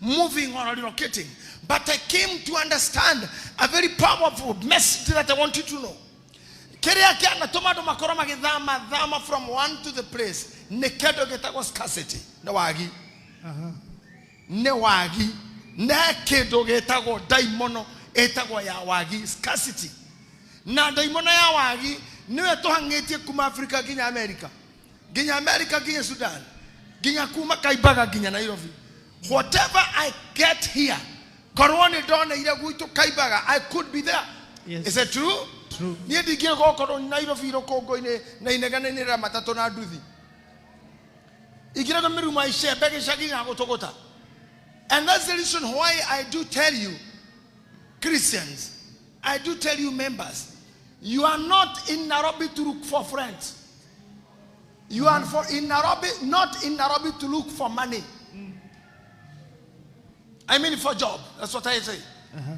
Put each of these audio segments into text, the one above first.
moving or relocating. But I came to understand a very powerful message that I want you to know. Kĩrĩa kĩanatũma andũ makorwo magĩthama thama from one to the place nĩ kĩndũ gĩtagwo scarcity, nĩ wagi. Nĩ wagi. Nĩ kĩndũ gĩtagwo ndaimono ĩtagwo ya wagi, scarcity. Na ndaimono ya wagi nĩwe tũhang'ĩtie kuma Africa nginya America, nginya America nginya Sudan, nginya kuma Kaimbaga nginya Nairobi. Whatever I get here, korwo nĩ ndoneire gwitũ Kaimbaga, I could be there. Yes. Is it true? True. Niĩ ndingĩgokorwo Nairobi rũkũngũ-inĩ na inegene-inĩ rĩa matatũ na nduthi. Ingĩrega mĩruma icembe gĩcagi na gũtũgũta. And that's the reason why I do tell you, Christians, I do tell you members, you are not in Nairobi to look for friends. You are for in Nairobi, not in Nairobi to look for money. I mean for job. That's what I say.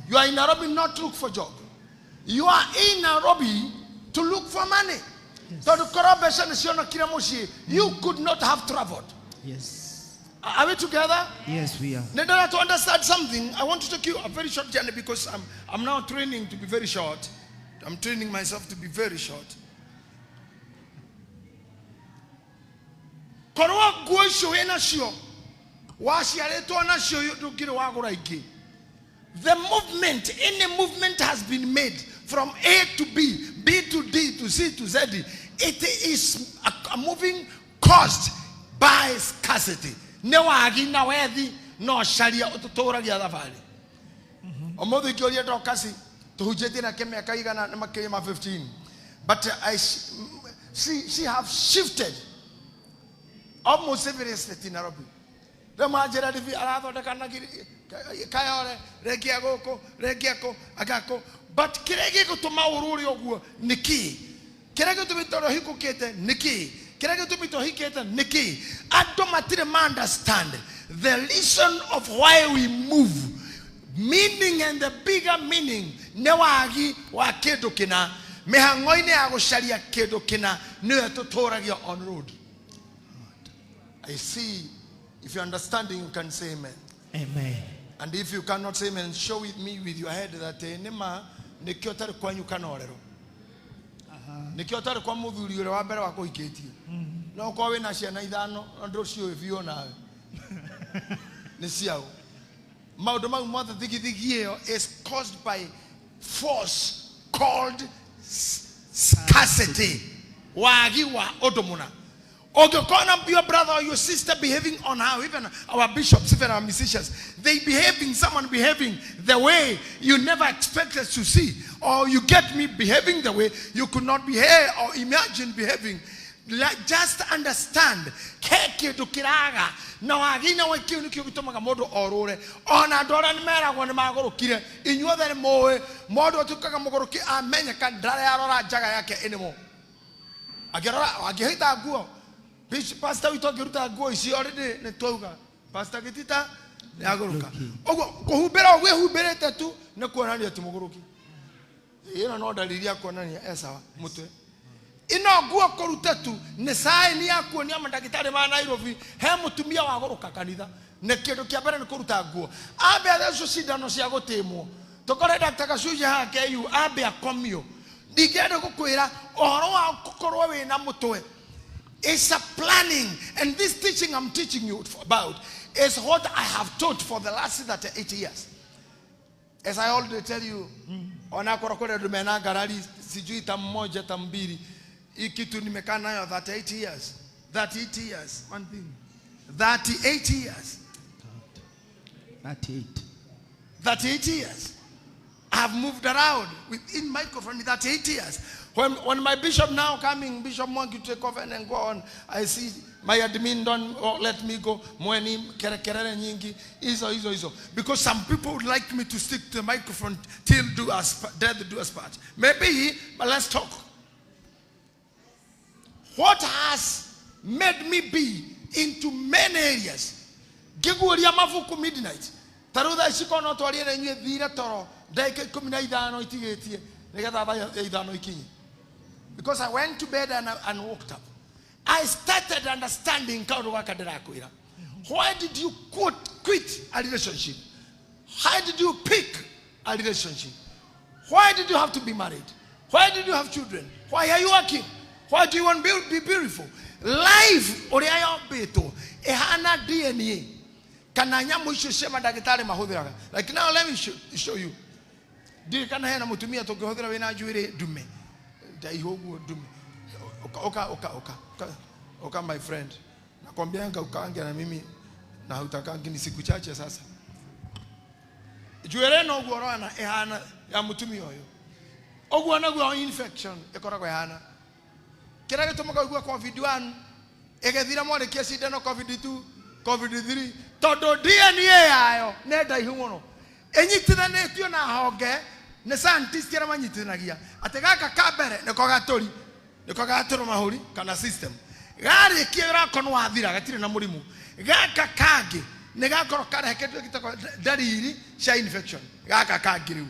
You are in Nairobi not to look for job. You are in Nairobi to look for money. Tondũ korwo mbeca nĩ cionokire mũciĩ, you could not have traveled. Yes. Are we together? Yes, we are. Now, to understand something, I want to take you a very short journey because I'm now training to be very short. I'm training myself to be very short. Korwo nguo icio wĩ nacio, waciarĩtwo nacio, ndũngĩrĩ wagũra ingĩ. The movement, any movement has been made from A to B, B to D to C to Z. It is a moving caused by scarcity. Nĩ wagi na wethi no caria ũtũtũragia thabarĩ. Ũmũthĩ ingĩũria Dorcas, tũhunjĩtie nake mĩaka igana na makĩria ma 15. But she have shifted almost every state in Nairobi. Rĩu manjĩra ndibi arathondeka na ngiri kayore rĩngĩ gũkũ rĩngĩ kũ agakũ, but kĩrĩa gĩgũtũma ũrũre ũguo nĩ kĩĩ? Kĩrĩa gĩtũmĩte ũrĩa ũhingũkĩte nĩ kĩĩ? Kĩrĩa gĩtũmĩte ũhikĩte nĩ kĩĩ? Andũ matirĩ ma understand the reason of why we move, meaning and the bigger meaning nĩ wagi wa kĩndũ kĩna. Mĩhang'o-inĩ ya gũcaria kĩndũ kĩna nĩyo tũtũragia on road. I see, if you're understanding, you can say amen. Amen. And if you cannot say amen, show with me with your head that nĩma nĩkĩo tarĩ kwanyu kana orero. Nĩkĩo tarĩ kwa mũthuri ũrĩa wa mbere wa kũhikĩtie. No ũkorwo wĩna ciana ithano, na ndũciũĩ biũ nawe. Nĩ ciao. Maũndũ mau mothe thigithigi ĩyo is caused by force called scarcity. Wagi wa ũndũ mũna. Ũngĩkona your brother or your sister behaving on how, even our bishops, even our musicians, they behaving, someone behaving the way you never expected to see, or you get me behaving the way you could not behave or imagine behaving. Like, just understand, he kĩndũ kĩraga na wagi na kĩu nĩkĩo gĩtũmaga mũndũ orũre. Ona andũ arĩa nĩ meragwo nĩ magũrũkire, inyuothe nĩ mũĩ mũndũ atuĩkaga mũgũrũki amenyeka ndarĩ arora njaga yake anymore. Angĩrora angĩhĩta nguo, pastor witũ angĩruta nguo icio already nĩ twauga pastor gĩtita nĩ agũrũka. Ũguo kũhumbĩra ũguo ĩhumbĩrĩte tu nĩ kuonania ti mũgũrũki. Ĩno no ndariri ya kuonania e sawa mũtwe. Ĩno nguo kũruta tu nĩ sign ya kuonia mandagĩtarĩ ma Nairobi he mũtumia wagũrũka kanitha. Nĩ kĩndũ kĩa mbere nĩ kũruta nguo. Ambe athecwo cindano cia gũtĩmwo. Tũkore Dr. Gacunjĩ haha KU ambe akomio. Ndingĩenda gũkwĩra ũhoro wa gũkorwo wĩna mũtwe. It's a planning, and this teaching I'm teaching you about is what I have taught for the last 38 years. As I already tell you, ona korwo kwĩna andũ mena ngarari sijui ta mmoja ta mbili, hii kitu nimekaa nayo 38 years. 38 years, one thing. 38 years. 38. 38 years. I've moved around within microphone 38 years. When my bishop now coming, Bishop Mwangi to take over and go on, I see my admin don't let me go. Mweni kere kerere nyingi, izo izo izo. Because some people would like me to stick to the microphone till do us death do us part. Maybe, but let's talk. What has made me be into many areas? Ngĩguũria mabuku midnight. Ta rĩu thaa ici korwo no twarie na inyuĩ thire toro ndagĩka 15 itigĩtie nĩgetha thaa ya 5 ikinye. Because I went to bed and woke up. I started understanding kaũndũ gaka ndĩrakwĩra. Why did you quit a relationship? Why did you pick a relationship? Why did you have to be married? Why did you have children? Why are you working? Why do you want to be beautiful? Life ũrĩa yombĩtwo ĩhana DNA kana nyamũ icio cia mandagĩtarĩ mahũthĩraga. Like now let me show you. Ndirĩ kana hena mũtumia tũngĩhũthĩra wĩna njuĩrĩ ndume ndaihu ũguo ndume. Ũka ũka ũka ũka ũka ũka my friend, nakwambianga ukaange na mimi na hautakangi ni siku chache sasa. Njuĩrĩ ĩno ũguo ũrona ĩhana ya mũtumia ũyũ, ũguo naguo infection ĩkoragwo ĩhana. Kĩrĩa gĩtũmaga ũigue COVID-1 ĩgĩthira mwarĩkia cindano COVID-2, COVID-3, tondũ DNA yayo nĩ ndaihu mũno, ĩnyitithanĩtio na honge nĩ scientist arĩa manyitithanagia atĩ gaka ka mbere nĩko gatũri, nĩko gatũrũ mahũri kana system garĩkia rako nĩ wathira, gatirĩ na mũrimũ. Gaka kangĩ nĩ gakorwo karehe kĩndũ gĩtagwo ndariri cia infection. Gaka kangĩ rĩu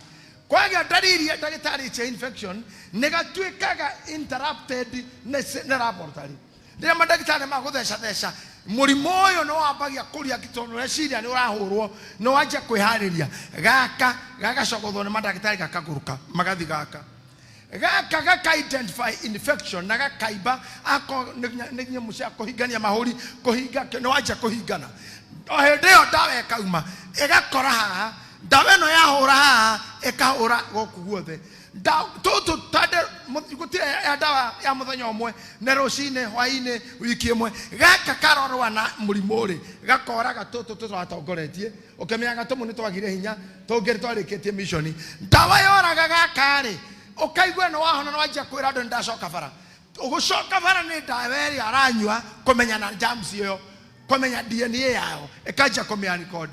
kwagĩa ndariri ya ndagĩtarĩ cia infection nĩ gatuĩkaga interrupted nĩ laboratory. Rĩrĩa mandagĩtarĩ magũthecatheca mũrimũ ũyũ nĩ wambagia kũria tondũ ũreciria nĩ ũrahũrwo, nĩ wanjia kwĩharĩria. Gaka gagacogothwo nĩ mandagĩtarĩ gakagũrũka magathi gaka gaka gaka identify infection na gakaimba ako nĩ nyamũ cia kũhingania mahũri, kũhinga nĩ wanjia kũhingana. O hĩndĩ ĩyo ndawa ĩkauma ĩgakora haha, ndawa ĩno yahũra haha ĩkahũra gũkũ guothe. Tũtũ tande gũtirĩ ya ndawa ya mũthenya ũmwe, nĩ rũcinĩ, hwainĩ, wiki ĩmwe. Gaka karorwa na mũrimũ rĩ, gakoraga tũtũ tũratongoretie, ũkĩmenyaga tũmwe nĩ twagire hinya, tũngĩ twarĩkĩtie mission. Ndawa yoraga gaka rĩ, ũkaigua nĩ wahona, nĩ wanjia kwĩra andũ nĩ ndacoka bara. Ũgũcoka bara nĩ ndawa ĩrĩa aranyua kũmenya na germs ĩyo, kũmenya DNA yayo, ĩkanjia kũmĩa record.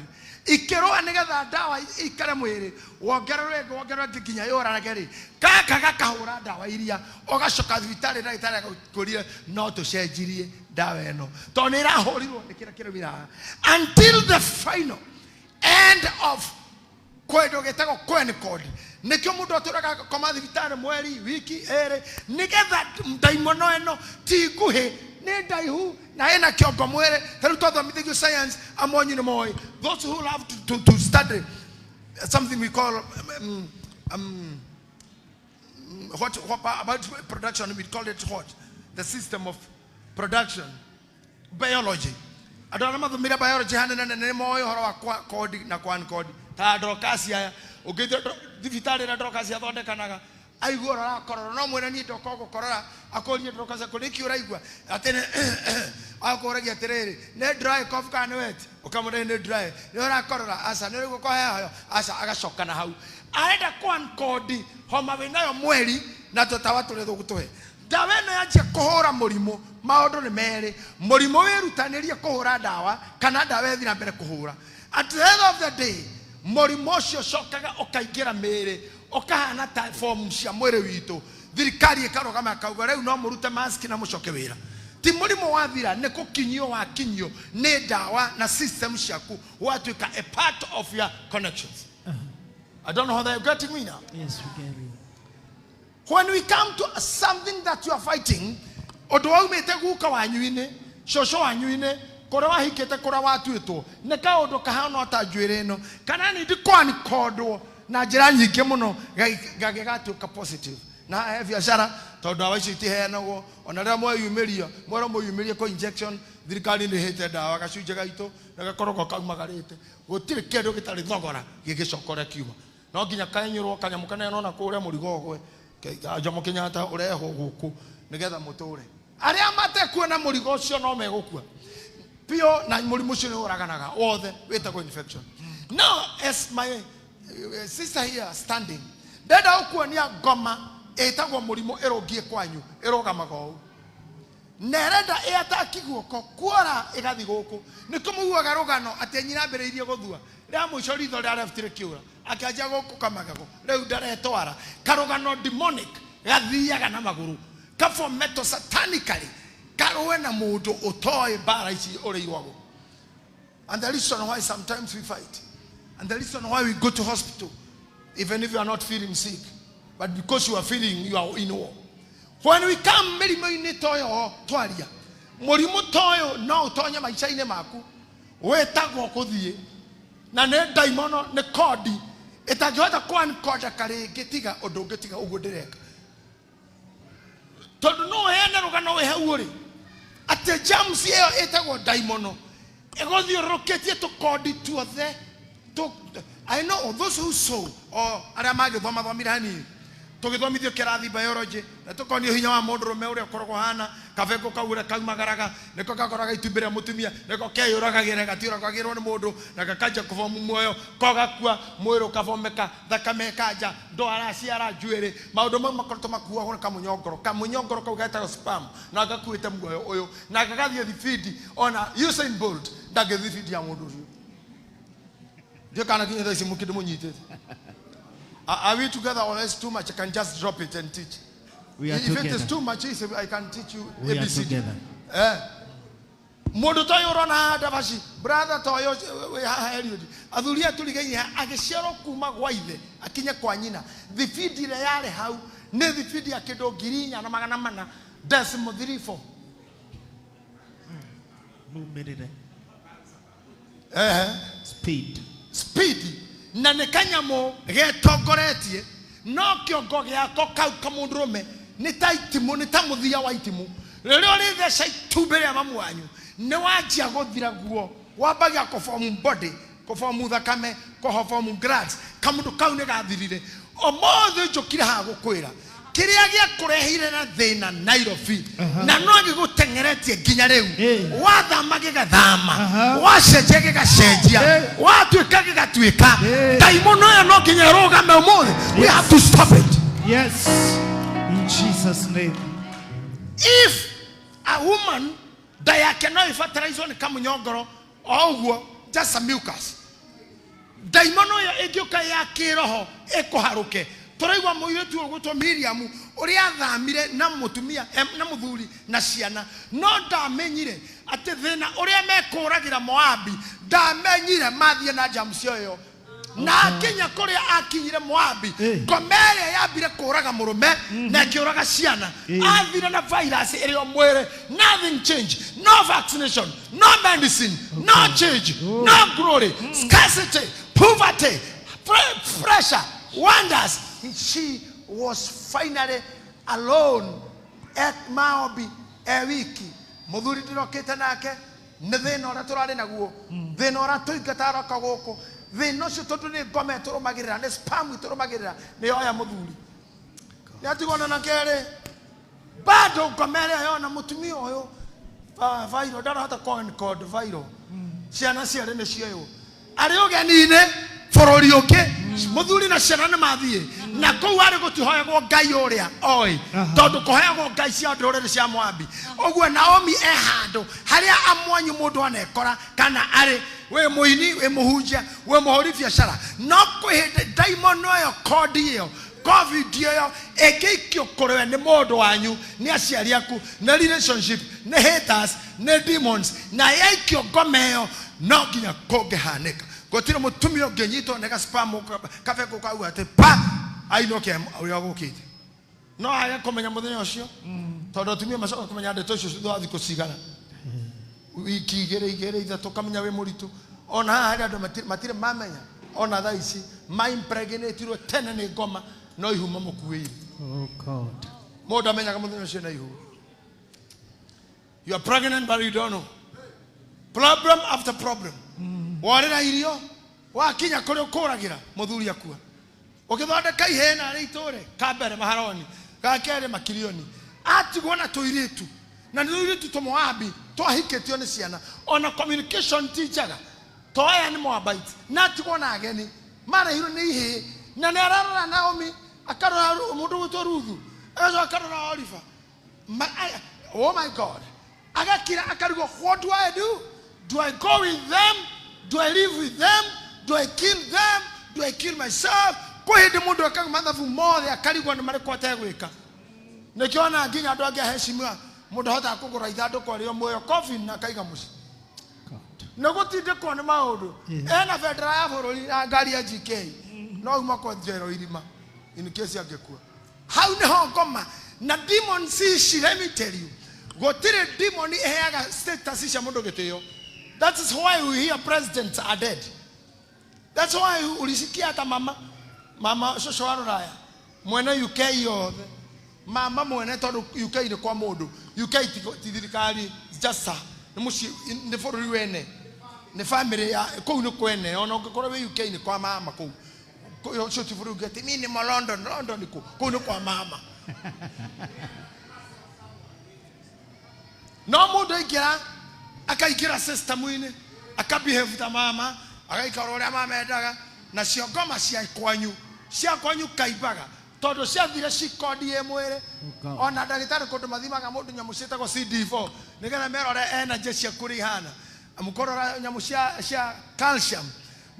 Ikĩrũa nĩgetha ndawa ikare mwĩrĩ, wongererwo ĩngĩ, wongererwo ĩngĩ nginya yũrage rĩ, gaka gakahũra ndawa iria, ũgacoka thibitarĩ ndagĩtarĩ agakũria no tũcenjirie ndawa ĩno tondũ nĩ ĩrahũrirwo nĩ kĩrĩa kĩraumire haha until the final end of kĩndũ gĩtagwo coin code. Nĩkĩo mũndũ atũraga koma thibitarĩ mweri, wiki ĩrĩ, nĩgetha ndaimono ĩno ti nguhĩ, nĩ ndaihu na ĩna kĩongo mwĩrĩ. Ta rĩu twathomithagio science, amwe anyu nĩ moĩ, those who love to study something we call what about production, we call it what? The system of production, biology. Andũ arĩa mathomire biology hanene nĩ moĩ ũhoro wa code na kwan code. Ta Dorcas aya, ũngĩthiĩ thibitarĩ ĩrĩa Dorcas athondekanaga, aigua ũrĩa ũrakorora, no mwĩre niĩ ndoka gũkorora, akũrie Dorcas akũrie nĩkĩ ũraigua, atĩ akũragia atĩrĩrĩ, nĩ dry cough kana nĩ wet, ũkamwĩra nĩ dry, nĩ ũrakorora, aca, nĩ ũraigua kũheayo, aca, agacoka na hau. Arenda kwan code homa wĩnayo mweri na tũtawa tũrĩa tũgũtũhe. Ndawa ĩno yanjia kũhũra mũrimũ, maũndũ nĩ merĩ, mũrimũ wĩrutanĩrie kũhũra ndawa kana ndawa ĩthiĩ na mbere kũhũra. At the end of the day, mũrimũ ũcio ũcokaga ũkaingĩra mĩĩrĩ, ũkahana ta form cia mwĩrĩ witũ. Thirikari ĩkarũgama ĩkauga rĩu no mũrute mask na mũcoke wĩra. Ti mũrimũ wathira, nĩ gũkinyio wakinyio nĩ ndawa na system ciaku, watuĩka a part of your connections. I don't know how they're getting me now. Yes, we get you. When we come to something that you are fighting, ũndũ waumĩte guka wanyu-inĩ, cũcũ wanyu-inĩ, kũrĩa wahikĩte, kũrĩa watuĩtwo, nĩ kaũndũ kahana ta njuĩrĩ ĩno, kana nĩ ndikwanikondwo na njĩra nyingĩ mũno, gagĩgatuĩka positive. Na he biacara, tondũ ndawa icio itiheanagwo, ona rĩrĩa mweyumĩria, mwerwo mwĩyumĩrie kũ injection, thirikari nĩ ĩhĩte ndawa gacunjĩ gaitũ, na gakoragwo kaumagarĩte. Gũtirĩ kĩndũ gĩtarĩ thogora gĩgĩcoka ũrĩa kiuma. No nginya kaenyũrwo kanyamũ kanene na kũrĩa mũrigo ũgwe. Jomo Kenyatta ũrehwo gũkũ nĩgetha mũtũre. Arĩa matekuona mũrigo ũcio no megũkua. Pio na mũrimũ ũcio nĩ ũraganaga wothe, wĩtagwo infection. Now as my sister here standing, ndenda gũkuonia ngoma ĩtagwo mũrimũ ĩrũngiĩ kwanyu, ĩrũgamaga ũũ. Na ĩrenda ĩataki guoko kuora ĩgathi gũkũ. Nĩkĩo mũiguaga rũgano atĩ nyina ambĩrĩirie gũthua. Rĩa mũico ritho rĩa left rĩkĩũra, akĩanjia gũkũka magego, rĩu ndaretwara. Karũgano demonic gathiaga na magũrũ, kafometwo satanically, karũe na mũndũ ũtoĩ mbara ici ũrĩa irũagwo. And the reason why sometimes we fight, and the reason why we go to hospital, even if you are not feeling sick, but because you are feeling you are in war. When we come mĩrimũ-inĩ ta ũyũ twaria, mũrimũ ta ũyũ no ũtonye maica-inĩ maku. Wĩtagwo kũthiĩ na nĩ ndaimono, nĩ kodi ĩtangĩhota kwankodeka rĩngĩ tiga ũndũ ũngĩ tiga ũguo ndĩreka, tondũ no ũheane rũgano wĩ hau ũrĩ atĩ germs ĩyo ĩtagwo ndaimono ĩgũthiũrũrũkĩtie tũkondi tuothe. I know those who saw o arĩa magĩthoma thomire hanini, tũgĩthomithio kĩrathi biology na tũkonio hinya wa mũndũrũme ũrĩa ũkoragwo hana kabengũ kau ũrĩa kaumagaraga nĩko gakoraga itumbĩ rĩa mũtumia, nĩko keyũragagĩra, gatiũragagĩrwo nĩ mũndũ na gakanjia kũbomu muoyo, ko gakua mwĩrĩ ũkabomeka, thakame ĩkanja, ndwara ciara njuĩrĩ, maũndũ mau makoretwo makuagwo nĩ kamũnyongoro. Kamũnyongoro kau getagwo sperm na gakuĩte muoyo ũyũ na gagathiĩ thibindi ona Usain Bolt ndangĩthiĩ thibindi ya mũndũ ũcio. Ndiũ kana kinya thaa ici mũkĩndĩ mũnyitĩte. Are we together or is too much? I can just drop it and teach. We are If it together. is too much, I can teach you We are ABCD. together. Eh. Mũndũ ta ũyũ ũrona haha ndabaci, brother ta ũyũ wĩ haha Eliud, athuri aya tũrigainie agĩciarwo kuma gwa ithe akinye kwa nyina, thibindi ĩrĩa yarĩ hau nĩ thibindi ya kĩndũ 4434. Mumirire. Ehe. Speed. Speed na nĩ kanyamũ getongoretie no kĩongo gĩako kau kamũndũrũme nĩ ta itimũ, nĩ ta mũthia wa itimũ rĩrĩa ũrĩtheca itumbĩ rĩa mamu wanyu nĩ wanjia gũthira guo, wambagia kũbomu body, kũbomu thakame, kũbomu glands, kamũndũ kau nĩ gathirire. Ũmũthĩ njũkire haha gũkwĩra kĩrĩa gĩakũrehire na thĩna Nairobi na no gĩgũteng'eretie nginya rĩu, wathama gĩgathama, wacenjia gĩgacenjia, watuĩka gĩgatuĩka. Ndaimono ĩyo no nginya ĩrũgame ũmũthĩ. We have to stop it. Yes. In Jesus' name. If a woman nda yake no ĩbataraizwo nĩ kamũnyongoro o ũguo, just a mucus, ndaimono ĩyo ĩngĩũka ya kĩroho ĩkũharũke. Tũraigua mũirĩtu ũgwĩtwo Miriam ũrĩa athamire na mũtumia na mũthuri na ciana, no ndamenyire atĩ thĩna ũrĩa mekũragĩra Moabi, ndamenyire mathiĩ na germs ĩyo na akinya kũrĩa akinyire Moabi, ngoma ĩrĩa yambire kũraga mũrũme na ĩkĩũraga ciana, athire na virus ĩrĩ o mwĩrĩ. Nothing change, no vaccination, no medicine, no change, no glory, scarcity, poverty, pressure, wonders. She was finally alone at Moabi e wiki. Mũthuri ndĩrokĩte nake nĩ thĩna ũrĩa tũrarĩ naguo, thĩna ũrĩa tũingata roka gũkũ, thĩna ũcio tondũ nĩ ngoma ĩtũrũmagĩrĩra, nĩ spam ĩtũrũmagĩrĩra, nĩ yoya mũthuri nĩ atigwo na kerĩ bado ngoma ĩrĩa yona mũtumia ũyũ viral ndarahota kũ viral, ciana ciarĩ nĩ cioywo arĩ ũgeni-inĩ bũrũri ũngĩ, mũthuri na ciana nĩ mathiĩ na kũu arĩ gũtihoyagwo ngai ũrĩa oĩ, tondũ kũhoyagwo ngai cia ndũrĩrĩ cia Moabi. Ũguo Naomi e handũ harĩa amwanyu mũndũ anekora kana arĩ wĩ mũini, wĩ mũhunjia, wĩ mũhũri biacara, no kwĩ hĩndĩ ndaimono ĩyo, kodi ĩyo, covid ĩyo ĩngĩikio kũrĩ we nĩ mũndũ wanyu, nĩ aciari aku, nĩ relationship, nĩ haters, nĩ demons, na yaikio ngoma ĩyo no nginya kũngĩhanĩka. Gũtirĩ mũtumia ũngĩnyitwo nĩ gaspam kabegũ kau atĩ pa ainũke ũrĩa gũkĩte, no age kũmenya mũthenya ũcio, tondũ atumia macoka kũmenya ndeto icio thutha wa thikũ cigana, wiki igĩrĩ igĩrĩ ithatũ, kamenya wĩ mũritũ. Ona haha harĩ andũ matirĩ mamenya ona thaa ici maimpregnĩtirwo tene nĩ ngoma no ihu mamũkuĩire. Oh God. Mũndũ amenyaga mũthenya ũcio na ihu. You are pregnant but you don't know. Problem after problem. Worĩra irio wakinya kũrĩa ũkũragĩra mũthuri akua, ũgĩthondeka ihĩna rĩ itũre ka mbere maharoni, ga kerĩ makirioni, atigwo na tũirĩtu na nĩ tũirĩtu tũmoabi twahikĩtio nĩ ciana, ona communication ti njega to aya nĩ Moabite, na atigwo na ageni marehirwo nĩ ihĩĩ, na nĩ ararora Naomi, akarora mũndũ gwĩtwo Ruthu, agacoka akarora Oliver. Oh my God, agakira akarigwo, what do I do? Do I go with them? Do I live with them? Do I kill them? Do I kill myself? Kwĩ hĩndĩ mũndũ ekaga mathabu mothe akarigwo nĩ marĩkũ ategwĩka. Nĩkĩo ona nginya andũ angĩ aheshimiwa mũndũ ahotaga kũgũra ithandũkũ rĩo muoyo coffin na akaiga mũciĩ nĩ gũtindĩkwo nĩ maũndũ. Ena bendera ya bũrũri na ngari ya GK no uma kwenjerwo irima in case angĩkua. Hau nĩho ngoma na demons ici. Let me tell you, gũtirĩ demon ĩheaga status cia mũndũ gĩtĩo. That is why we hear presidents are dead. That's why ulisikia hata mama mama cũcũ wa rũraya mwene UK yothe mama mwene tondũ UK nĩ kwa mũndũ. UK ti thirikari, it's just a nĩ mũciĩ, nĩ bũrũri wene, nĩ family ya kũu, nĩ kwene. Ona ũngĩkorwo wĩ UK nĩ kwa mama kũu. Ũcio ti bũrũri ũngĩ atĩ niĩ nĩ mo London. London kũ? Kũu nĩ kwa mama. No mũndũ aingĩra, akaingĩra system-inĩ, akabehave ta mama, agaikara ũrĩa mama endaga. Nacio ngoma cia kwanyu, cia kwanyu kaimbaga tondũ ciathire cikodi ĩ mwĩrĩ. God. Ona ndagĩtarĩ kũndũ mathimaga mũndũ nyamũ ciĩtagwo CD4 nĩgetha merore energy ciaku ũrĩa ihana, mũkũrora nyamũ cia calcium.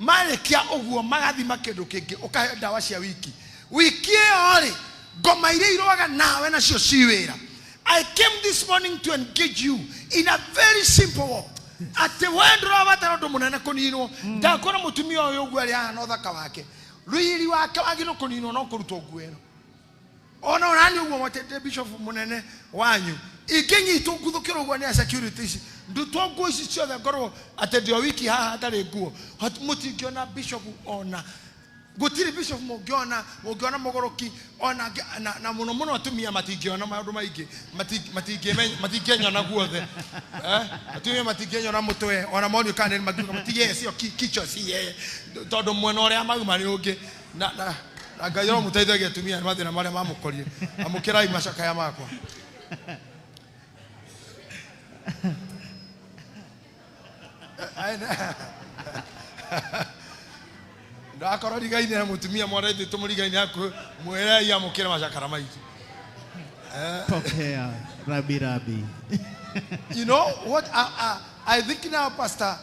Marĩkia ũguo magathima kĩndũ kĩngĩ, ũkahe ndawa cia wiki wiki ĩyo rĩ, ngoma iria irwaga nawe nacio ci wĩra. I came this morning to engage you in a very simple walk. Atĩ we ndũrabatara ũndũ mũnene kũninwo. Ndakwĩra mũtumia ũyũ ũguo arĩ haha na ũthaka wake, riri wake wagĩrĩirwo kũninwo no kũrutwo nguo ĩno. Ona ũrani ũguo mwatete bishop mũnene wanyu ingĩnyitwo nguthũkĩrwo ũguo nĩ a security ici, ndutwo nguo ici ciothe, ngorwo atĩ ndĩ o wiki haha hatarĩ nguo, mũtingĩona bishop. Ona gũtirĩ bishop mũngĩona, mũngĩona mũgũrũki ona na mũno mũno atumia matingĩona maũndũ maingĩ, matingĩnyona guothe. Eh? Atumia matingĩnyona mũtwe ona monio kana nĩ makiuga matige cio kichwa si yeye, tondũ mwena ũrĩa mauma nĩ ũngĩ. Na Ngai aromũteithagia atumia nĩ mathĩna marĩa mamũkorire. Amũkĩrai macakaya makwa. Ndakorwo rigaine na mũtumia mwana ithe tũmũrigaine hakuhĩ, mwĩrei amũkĩre macakara maitũ. Pokea rabi rabi. You know what I think now, Pastor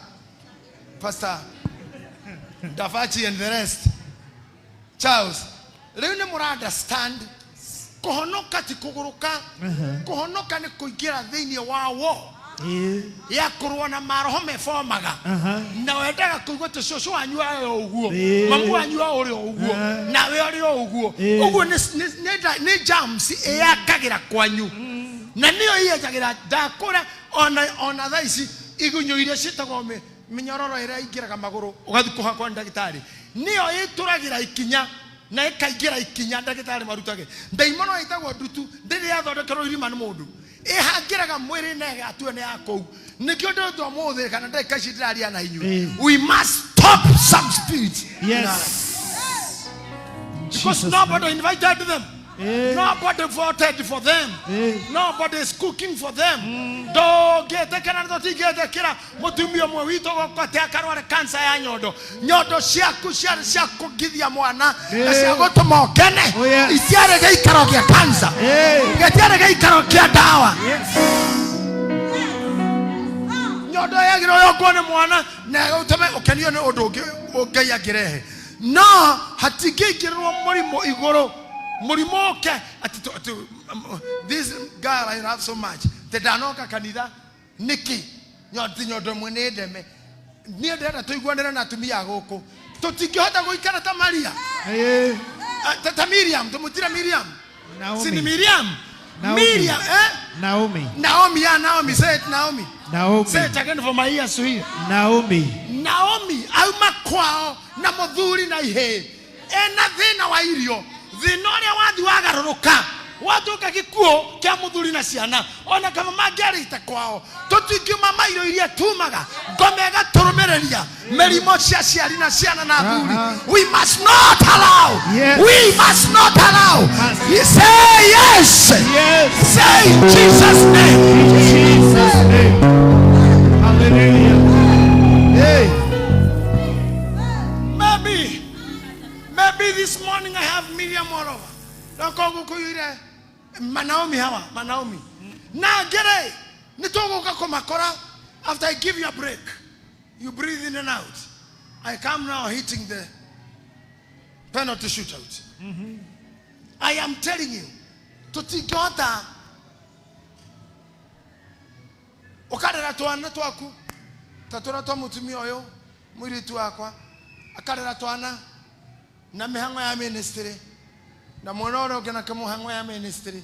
Davachi and the rest, Charles, rĩu nĩ mũra understand kũhonoka ti kũgũrũka. Kũhonoka nĩ kũingĩra thĩinĩ wa wo ya kũrũa na maroho mebomaga. Na wendaga kũigua atĩ cũcũ wanyu arĩ o ũguo, mamu wanyu ũrĩ o ũguo, nawe ũrĩ o ũguo. Ũguo nĩ germs ĩyakagĩra kwanyu na nĩyo ĩyenjagĩra. Ndakũra ona thaa ici igunyũ iria ciĩtagwo mĩnyororo ĩrĩa ĩingĩraga magũrũ ũgathiĩ kũhakwo nĩ ndagĩtarĩ, nĩyo ĩtũragĩra ikinya na ĩkaingĩra ikinya ndagĩtarĩ marutage. Ndaimono ĩtagwo ndutu ndĩrĩ yathondekerwo irima nĩ mũndũ, ĩhangĩraga mwĩrĩ na ĩgatue nĩ ya kũu. Nĩkĩo ndĩrĩtwo mũthĩ kana ndagĩka ici ndĩraria na inyuĩ, we must stop some spirits in our life. In Because Jesus' nobody invited them. Nobody voted for them. Nobody is cooking for them. Ndũngĩtĩkĩra na tũtingĩtĩkĩra mũtumia ũmwe witũ gũkũ atĩ akarware kansa ya nyondo. Nyondo ciaku ciarĩ cia kũngithia mwana na cia gũtũma ũkene. Oh, yes. Itiarĩ gĩikaro gĩa kansa. Gĩtiarĩ gĩikaro kĩa ndawa. Nyondo yagĩrĩirwo yongwo nĩ mwana na ũtũme ũkenio nĩ ũndũ ũngĩ Ngai angĩrehe, no hatingĩingĩrĩrwo mũrimũ igũrũ, mũrimũ ũke atĩ this girl I love so much te ndanoka kanitha nĩkĩ? Ti nyondo ĩmwe nĩ ndeme. Niĩ ndĩrenda tũiguanĩre na atumia a gũkũ. Tũtingĩhota gũikara ta Maria. Ah, ta Miriam, tũmũtire Miriam. Naomi. Si ni Miriam? Naomi. Miriam, eh? Naomi. Naomi, yeah, Naomi. Say it, Naomi. Naomi. Say it again for my ears to hear. Naomi. Naomi auma kwao na muthuri na ihĩ ena thĩna wa irio, thĩna ũrĩa wathi wagarũrũka watuĩka gĩkuũ kĩa mũthuri na ciana. Ona kama mangĩarĩte kwao, tũtingiuma mairio iria tumaga ngoma ĩgatũrũmĩrĩria mĩrimũ cia ciari na ciana na athuri. We must not allow. We must not allow. Must. You say yes. Yes. Say in Jesus' name. In Jesus' name. Hallelujah. Hey. Maybe this morning I have Miriam all over. Ndoko gũkũiyũire Manaomi hawa, Manaomi. Na ngere, nĩtũgũka kũmakora after I give you a break. You breathe in and out. I come now hitting the penalty shootout. I am telling you, tũtingĩhota ũkarera twana twaku ta tũrĩa twa mũtumia ũyũ mũirĩtu wakwa, akarera twana na mĩhang'o ya ministry na mwena ũrĩa ũngĩ nake mũhang'o ya ministry,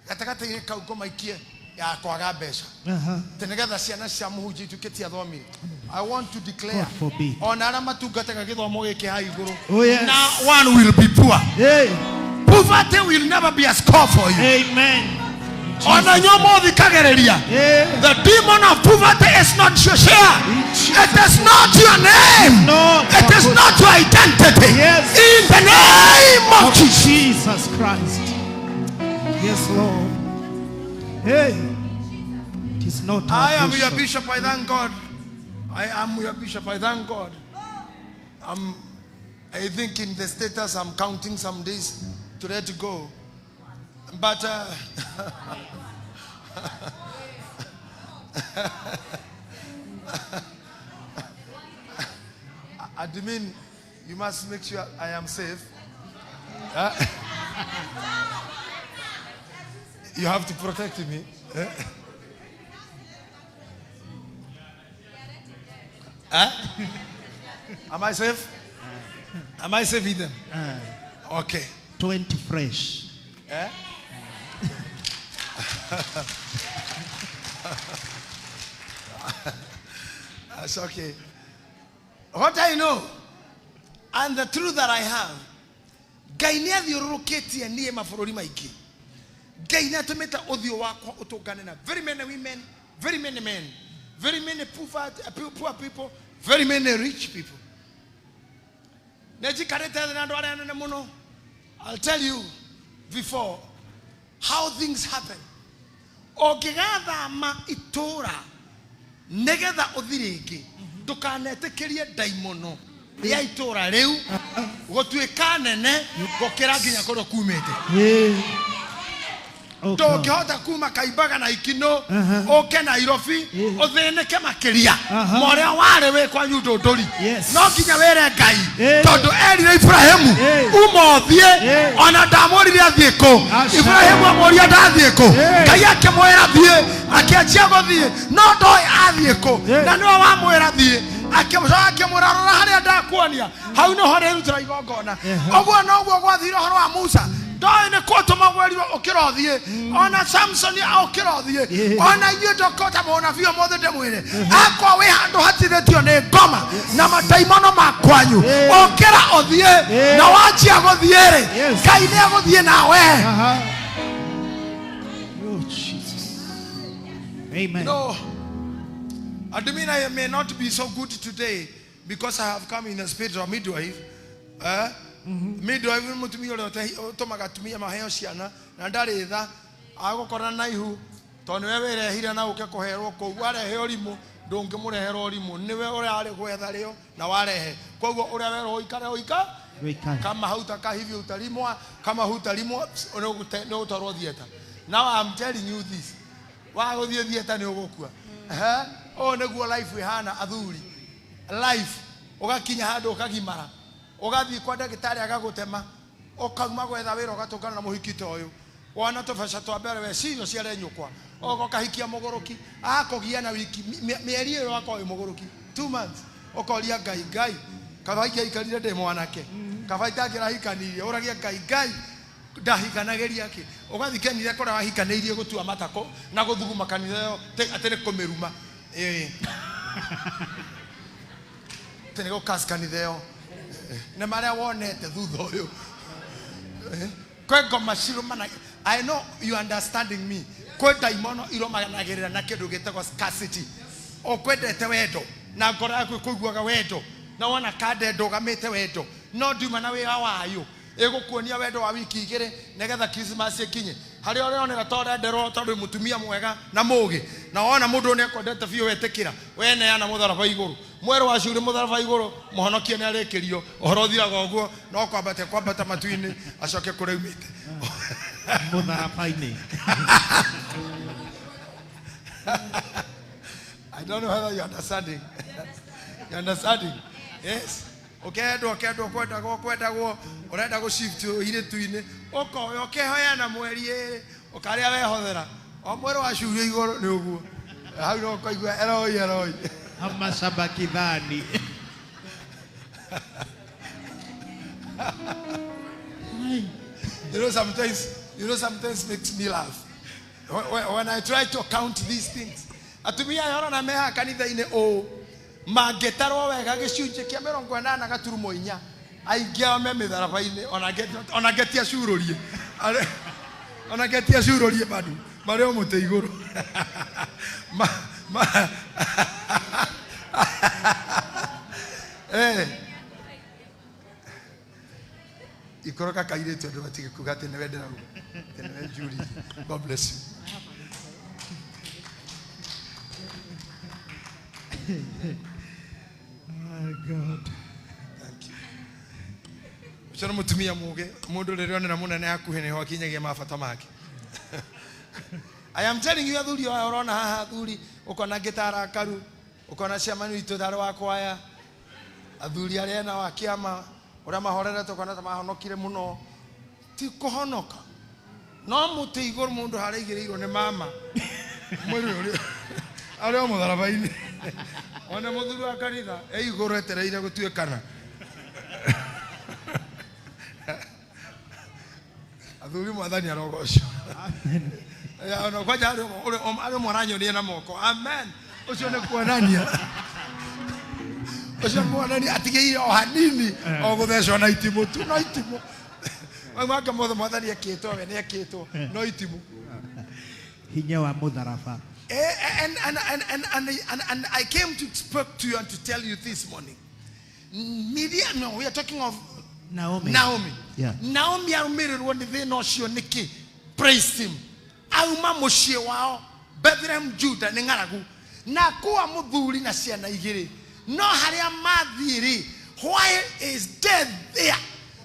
gatagatĩ-inĩ kau ngomaikie. Ya kwaga mbeca. Atĩ nĩgetha ciana cia mũhunjia ituĩke ti athomire. I want to declare God forbid. Ona arĩa matungataga gĩthomo gĩkĩ ha igũrũ, Oh, yes. na one will be poor. Hey. Poverty will never be a score for you. Amen. Ona inyuĩ mũthikagĩrĩria, Hey. the demon of poverty is not your share. It is not your name. No. It is not your identity. Yes. In the name of Of Jesus. Jesus Christ. Yes, Lord. Hey. It is not our I am your portion. bishop. I thank God. I am your bishop. I thank God. I think in the status I'm counting some days to let go. But admin, you must make sure I am safe. Huh? You have to protect me. Huh? Am I safe? Am I safe with them? Okay. 20 fresh. Eh? That's okay. What I know and the truth that I have, Ngai nĩ athiũrũrũkĩtie niĩ mabũrũri maingĩ. Ngai nĩ atũmĩte ũthiũ wakwa ũtũngane na very many women, very many men, very many poor people, very many rich people. Nĩ njikarĩte thĩ na andũ arĩa anene mũno. I'll tell you before how things happen. Ũngĩgathama itũũra nĩgetha ũthi rĩngĩ, ndũkanetĩkĩrie ndaimono ya itũũra rĩu gũtuĩka nene gũkĩra nginya kũrĩa kumĩte. Hey. Oh, God. Ndũngĩhota kuma Kaimbaga na Ikino ũke Nairobi ũthĩnĩke makĩria ma ũrĩa warĩ wĩ kwanyu Ndũndũri. Yes. No nginya wĩre Ngai, tondũ erire Ibrahimu, Eh. uma ũthiĩ. Eh. Ona ndamwĩrire athiĩ kũ. Aca. Ibrahimu amũria ndathiĩ kũ. Eh. Ngai akĩmwĩra thiĩ, akĩanjia gũthiĩ no ndoĩ athiĩ kũ. Eh. Na nĩwe wamwĩra thiĩ, akĩmũcoka akĩmwĩra rora harĩa ndakuonia, hau nĩho rĩrutĩra igongona. Ũguo noguo gwathire ũhoro wa Musa, ndoĩ nĩ kũtũma gwerirwo ũkĩra ũthiĩ. Ona Samson ũkĩra ũthiĩ. Ona inyuĩ ndokota mũnabii ũmũthĩ ndĩmwĩre, akwa wĩ handũ hatithĩtio nĩ ngoma na mataimono ma kwanyu, ũkĩra ũthiĩ. Na wanjia gũthiĩ rĩ, Ngai nĩ egũthiĩ nawe. Oh, Jesus. Amen. No. Admin, I may not be so good today because I have come in the spirit of midwife. Eh? Midwife nĩ mũtumia ũrĩa ũtũmaga atumia maheo ciana na ndarĩ tha, agũkora na ihu tondũ nĩwe wĩrehire na ũke kũherwo kũu. Warehe ũrimũ, ndũngĩmũrehera ũrimũ, nĩwe ũrarĩ gwetha rĩo na warehe. Koguo ũrĩa werwo ũikare ũika Wĩikare. Kama hautaka hivyo utalimwa, kama hutalimwa nĩ ũgũtwarwo theatre. Now I'm telling you this, wagũthiĩ theatre nĩ ũgũkua. Ehe, ũyũ nĩguo life ĩhana, athuri. Life ũgakinya handũ ũkagimara, ũgathiĩ kwa ndagĩtarĩ agagũtema, ũkauma gwetha wĩra, ũgatũngana na mũhiki ta ũyũ, wona tũbeca twa mbere weciria ũciare nyũkwa, ũgoka ũkahikia mũgũrũki, akũgia na wiki mĩeri ĩyo akorwo wĩ mũgũrũki, 2 months, ũkoria Ngai, Ngai, kaba ingĩaikarire ndĩ mwanake, kaba itangĩrahikanirie. Ũragia Ngai, Ngai, ndahikanagĩria kĩ? Ũgathiĩ kanitha kũrĩa wahikanĩirie gũtua matako na gũthuguma kanitha ĩyo atĩ nĩ kũmĩruma. Ĩĩ, atĩ nĩ gũkas kanitha ĩyo nĩ marĩa wonete thutha ũyũ. Kwĩ ngoma cirũmana. I know you understanding me. Kwĩ ndaimono irũmanagĩrĩra na kĩndũ gĩtagwo scarcity. Ũkwendete wendo na ngoro yaku ĩkũiguaga wendo na wona kande ndũgamĩte wendo, no ndiuma na wĩra wayo ĩgũkuonia wendo wa wiki igĩrĩ nĩgetha Christmas ĩkinye, harĩa ũronera ta ũrenderwo tondũ wĩ mũtumia mwega na mũgĩ, na wona mũndũ ũyũ nĩakwendete biũ, wetĩkĩra weneana mũtharaba igũrũ, mwerũ wa curie mũtharaba igũrũ, mũhonokie nĩ arĩkĩrio ũhoro ũthiraga ũguo, no kwambata kwambata matu-inĩ acoke kũrĩa aumĩte. Mũtharaba-inĩ. I don't know whether you understanding. You understanding? Yes. Ukendwo kendwo kwendagwo kwendagwo, ũrenda gũ shift irĩtu-inĩ, ũkoya ũkehoya mweri ĩrĩ, ũkarĩa wehothera o mweri wa curio igũrũ nĩ ũguo hau no ũkaigua eroi eroi. Ama sabakithani. You know, sometimes makes me laugh. When I try to count these things, atumia aya ũrona me haha kanitha-inĩ ũũ mangĩtarwo wega gĩcunjĩ kĩa 80.4 aingĩ ao me mĩtharaba-inĩ ona ngetia cururie. Ona ngetia cururie bado marĩ o mũtĩ igũrũ. Eh. Ikoroka kairĩtu andũ matige kuga atĩ nĩwe ndĩrauga atĩ nĩwe njuririe. God bless you. My God. Thank you. Ũcio nĩ mũtumia mũgĩ mũndũ rĩrĩa onera mũnene hakuhĩ nĩho akinyagia mabata make. I am telling you athuri aya ũrona haha athuri ũkona ngĩtara ũkona ciamani witũ tarĩ wa kwaya athuri arĩa ena wa kĩama ũrĩa mahorerete ũkona ta mahonokire mũno ti kũhonoka no mũtĩ igũrũ mũndũ harĩa aigĩrĩirwo nĩ mama mwĩrĩ ũrĩa arĩ o mũtharaba-inĩ ona mũthuri wa kanitha e igũrũ etereire gũtuĩkana athuri mwathani arogocwo. Ona kwanja arĩ ũmwe aranyonia na moko amen ũcio nĩ kuonania ũcio muonania atigĩire o hanini o gũthecwo na itimũ tu no itimũ mau mangĩ mothe mwathani ekĩtwo we nĩ ekĩtwo no itimũ. Hinya wa mũtharaba. And I came to speak to you and to tell you this morning. Miriam, no, we are talking of Naomi. Naomi. Yeah. Naomi arũmĩrĩrwo nĩ thĩna ũcio nĩkĩ? Praise him. Auma mũciĩ wao Bethlehem Judah nĩ ng'aragu na akua mũthuri na ciana igĩrĩ no harĩa mathiĩ rĩ, why is death there?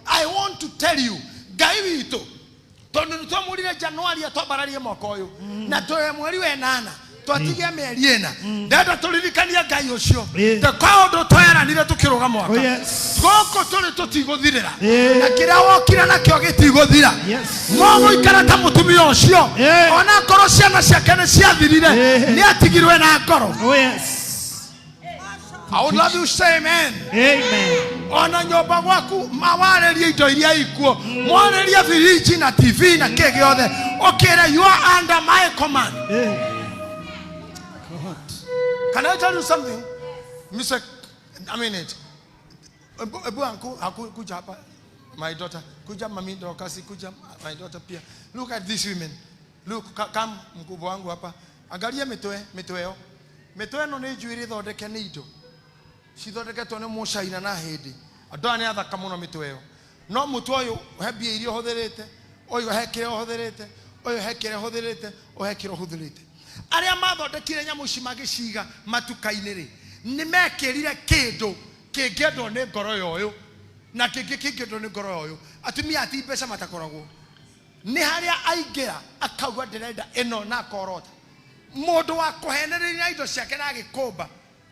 I want to tell you Ngai witũ tondũ nĩ twamũrire Januari atwambararie mwaka ũyũ na twĩ mweri wa ĩnana twatigia mĩeri ĩna ndenda tũririkanie Ngai ũcio ta kaũndũ tweranire tũkĩrũga mwaka. Oh, yes. Gũkũ tũrĩ tũtigũthirĩra Eh. na kĩrĩa wokire nakĩo gĩtigũthira. Yes. Mũgũikara ta mũtumia ũcio Eh. ona korwo ciana ciake nĩ ciathirire Eh. nĩ atigirwe na ngoro. Oh, yes. I would love you to say amen. Amen. Ona nyũmba gwaku mawarĩrie indo iria ikuo mwarĩrie firiji na TV na kĩ gĩothe ũkĩre you are under my command. Eh. God. Can I tell you something? Mr. I mean it. Ebu anku, aku, kuja hapa. My daughter. Kuja mami Dorcas, kuja my daughter pia. Look at these women. Look, come mkubwa wangu hapa. Angalia mĩtwe, mĩtwe ĩyo. Mĩtwe ĩno nĩ njuĩrĩ thondeke nĩ indo. Cithondeketwo nĩ mũcaina na hĩndĩ. Andũ aya nĩ athaka mũno mĩtwe ĩyo. No mũtwe ũyũ he mbia iria ũhũthĩrĩte, ũyũ he kĩrĩa ũhũthĩrĩte, ũyũ he kĩrĩa ũhũthĩrĩte, ũyũ he kĩrĩa ũhũthĩrĩte. Arĩa mathondekire nyamũ ici magĩciga matuka-inĩ rĩ, nĩ mekĩrire kĩndũ kĩngĩendwo nĩ ngoro ya ũyũ na kĩngĩ kĩngĩendwo nĩ ngoro ya ũyũ. Atumia ati mbeca matakoragwo. Nĩ harĩa aingĩra akauga ndĩrenda ĩno na akorota. Mũndũ wa kũhenereria indo ciake na agĩkũmba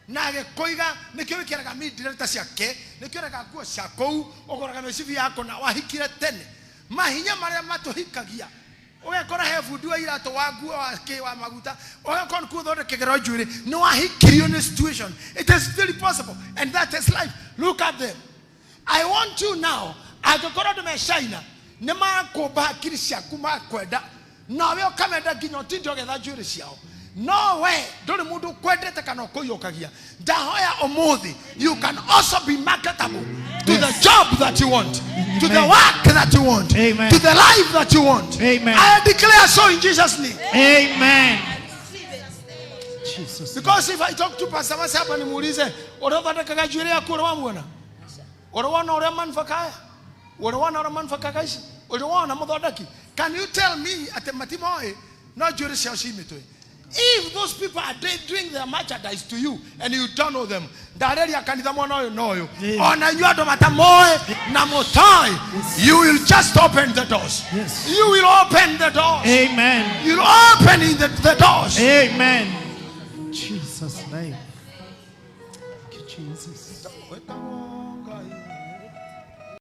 na agĩkũiga nĩkĩo wĩkĩraga mindireta ciake nĩkĩo wĩkĩraga nguo cia kũu ũgũraga mĩcibi yako na wahikire tene. Mahinya marĩa matũhikagia ũgekora he bundi wa iratũ wa nguo wa kĩ wa maguta ũgekora nĩkuo ũthondekagĩrwo njuĩrĩ nĩ wahikirio nĩ situation. It is very possible and that is life. Look at them. I want you now angĩkorwo andũ me China nĩ makũmba hakiri ciaku makwenda nawe ũkamenda nginya ũtinde ũgetha njuĩrĩ ciao no we ndũrĩ mũndũ ũkwendete kana ũkũiyũkagia. Ndahoya ũmũthĩ you can also be marketable to the job that you want, to the Amen. work that you want, Amen. to the life that you want. Amen. I declare so in Jesus' name. Amen. Jesus. Because if I talk to Pastor Masi hapa nimuulize ũrĩa ũthondekaga njuĩrĩ yaku ũrĩ wamuona? Ũrĩ wona ũrĩa manufacture? Ũrĩ wona ũrĩa manufacture ici? Ũrĩ wona mũthondeki? Can you tell me atĩ matimoĩ no njuĩrĩ ciao ci mĩtwe? If those people are doing their merchandise to you and you don't know them, ndarĩria kanitha mwana ũyũ na ũyũ. Yeah. Ona inyuĩ andũ matamoĩ na mũtoĩ, you will just open the doors. Yes. You will open the doors. Amen. You will open the doors. Amen. Jesus' name. Thank you, Jesus. Wetagwo